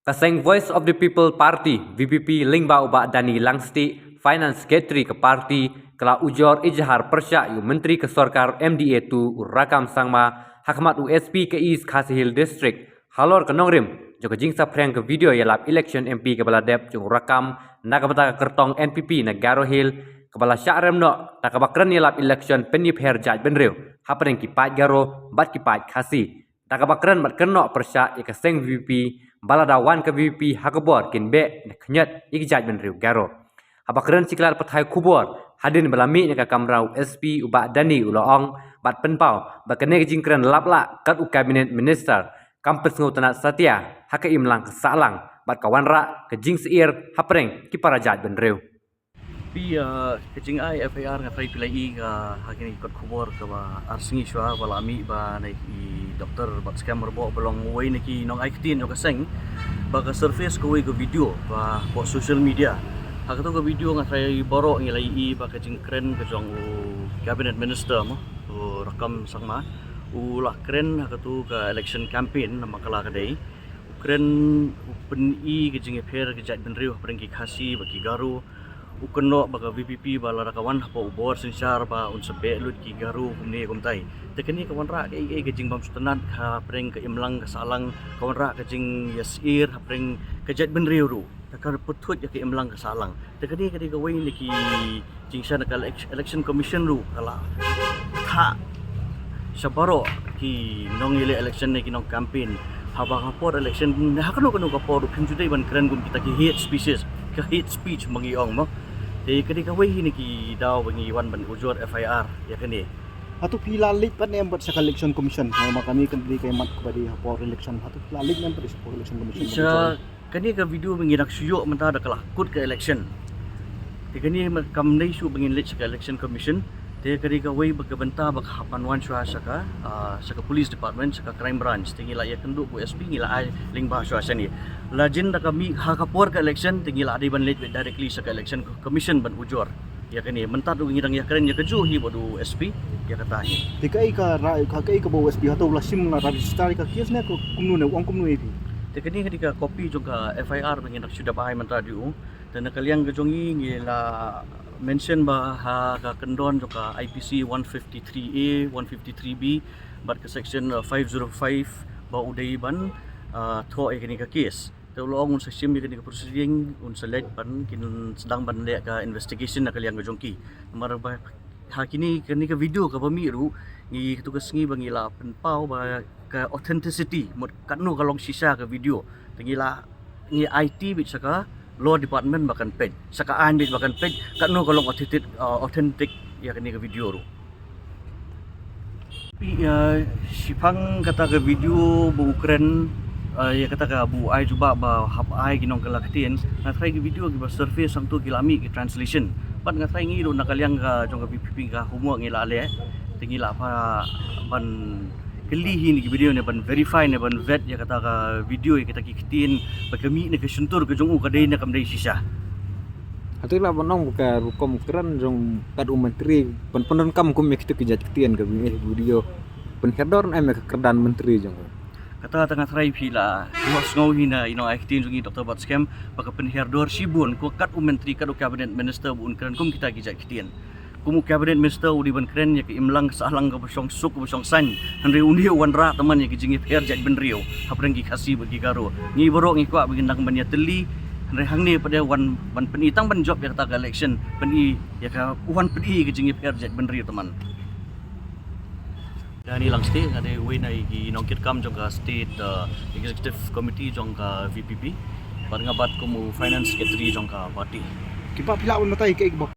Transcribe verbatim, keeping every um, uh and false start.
Ka seng Voice of the People Party, V P P, lyngba u Bah Danny Langstieh, Finance Secretary ka party, ka la ujor ijhar pyrshah ïa u Myntri ka Sorkar M D A two u Rakkam Sangma ha khmat u S P ka East Khasi Hills District halor ka nongrim jong ka jingsaphriang ka video ïalap election M P kaba la dep jong u Rakkam na ka bynta ka kyrtong N P P na Garo Hills, kaba la shah rem noh da kaba kren ïalap election pynïapher jaitbynriew hapdeng ki paid Garo bad ki paid Khasi. Da kaba kren bad kren noh pyrshah ïa ka seng V P P ba lada wan ka V P P ha ka bor kin beh ne khynñiot ïa ki jaitbynriew Garo. Haba kren sha ki lad pathai khubor hadien ba la mih na ka kamra u S P, u Bah Danny u la ong bad pynpaw ba kane ka jingkren lap lah kat u Cabinet Minister kam pynsngewtynnad satia ha ka imlang ka sahlang bad ka wanrah ka jingsyier hapdeng ki para jaitbynriew. Phi, ah, ka jingai F I R nga trai phi la i ka ha kine ki kot khubor kaba ar sngi shuwa ba la mih ba na i Doctor Batskhem Rymbui ba long uwei na ki nongai ktien jong ka seng ba ka surface kawei ka video ba hapoh social media. Ha kato ka video nga trai baroh ngi la i ba ka jingkren ka jong u Cabinet Minister mo, u Rakkam Sangma, u la kren ha kato ka election campaign namar ka la ka dei u kren, u pyni ka jingïapher ka jaitbynriew hapdeng ki Khasi bad ki Garo. U kynnoh ba ka V P P ba lada ka wan hapoh u bor synshar ba un sa beh lut ki Garo kumne kumtai. Te kane ka wanrah kaei kaei ka jingbymsngewtynnad hapdeng ka imlang ka sahlang, ka wanrah ka jingïasyier hapdeng ka jaitbynriew ruh. Te ka pyrthuh ïa ka imlang ka sahlang. Te kane ka dei kawei na ki jingshah na ka elec-, Election Commission ruh ka la thah sha baroh ki nongïaleh election ne ki nong campaign. Haba ha por election ne ha kano kano ka por ruh phim ju dei ban kren kum kita ki hate speeches, ka hate speech ma ngi ong mo. Te ka dei kawei hi na ki daw ba ngi wan ban ujor F I R ïa kane. Hato phi la leit pat ne em pat sha ka Election Commission? Namar kane ka dei ka mat kaba dei ha por election. Hato phi la leit ne em pat sha ka Election Commission? Sha Kane ka video ba ngi dang shu ïoh mynta da ka la kut ka election. Te kane ma kam dei shuh ba ngin leit sha ka Election Commission. Te ka dei kawei ba ka bynta ba ka hap ban wan shuwa sha ka, ah, sha ka Police Department, sha ka Crime Branch. Te ngi la ïakynduh bad u S P, ngi la ai lyngba shuwa shane. La jin da ka mih ha ka por ka election, te ngi la dei ban leit beit directly sha ka Election Commission ban ujor ïa kane. Mynta ruh ngi dang ïakren ïa kajuh hi bad u S P ïa kata hi. Te kaei ka ra-, ka, kaei kaba u S P hato u la shim, la register ïa ka case ne ka kumno ne, u ong kumno ïa phi? Te kane ka dei ka copy jong ka F I R ba ngi dang shu dep ai mynta ruh. Te na ka liang ka jong ngi ngi la mention ba ha ka kyndon jong ka I P C one fifty-three A, one fifty-three B bad ka section, uh, five zero five ba u dei ban, uh, thoh ïa kane ka case. Te u la ong un sa shim ïa kane ka proceeding, un sa leit ban kin sdang ban leh ka investigation na ka liang ka jong ki. Namar ba ha kine, kane ka video kaba mih ruh, ngi kato ka sngi ba ngi la pynpaw ba ka authenticity, mut katno ka long shisha ka video. Te ngi la, ngi aiti beit sha ka law department ba kan peit, sha ka aiñ beit ba kan peit katno ka long authentic, uh, authentic ïa kane ka video ruh. Ïa, shiphang kata ka video ba u kren, eh, ïa kata ka ba u ai jubab ba hap ai ki nongkylla ktien. Nga tharai ki video kiba surface hangto ki la mih ki translation. Bad nga tharai ngi ruh na ka liang ka jong ka V P P ka homework ngi la leh. Te ngi la pha ban kylli hi na ki video ne ban verify ne ban vet ïa kata ka video ïa kata ki ktien ba ka mih na ka shyntur ka jong u ka dei ne kam dei shisha. Hato lah ban ong ba ka rukom kren jong kat u myntri pyn-, pyndonkam kum ïa kito ki jait ktien ka video pynhiar dor ne em ïa ka kyrdan myntri jong u. Kata tang nga tharai phi la ïohsngew hi na i nongai ktien jong ngi Doctor Batskhem ba ka pynhiar dor shibun ko kat u myntri kat u cabinet minister ba un kren kum kita ki jait ktien. Kum u cabinet minister u dei ban kren ïa ka imlang ka sahlang kaba shong suk kaba shong saiñ. Hynrei une u wanrah tymmen ïa ka jingïapher jaitbynriew hapdeng ki Khasi bad ki Garo. Ngi baroh ngi kwah ba ngin nang ban ïatylli. Hynrei hangne pat de wan ban pyni tang ban jop ïa kata ka election, pyni ïa ka, wan pyni ïa ka jingïapher jaitbynriew tymmen. Danny Langstieh, nga dei uwei na ki nongkitkam jong ka State, uh, Executive Committee jong ka V P P. Bad nga bat kum u Finance Secretary jong ka party. Kiba phi lah ban batai kaei kaba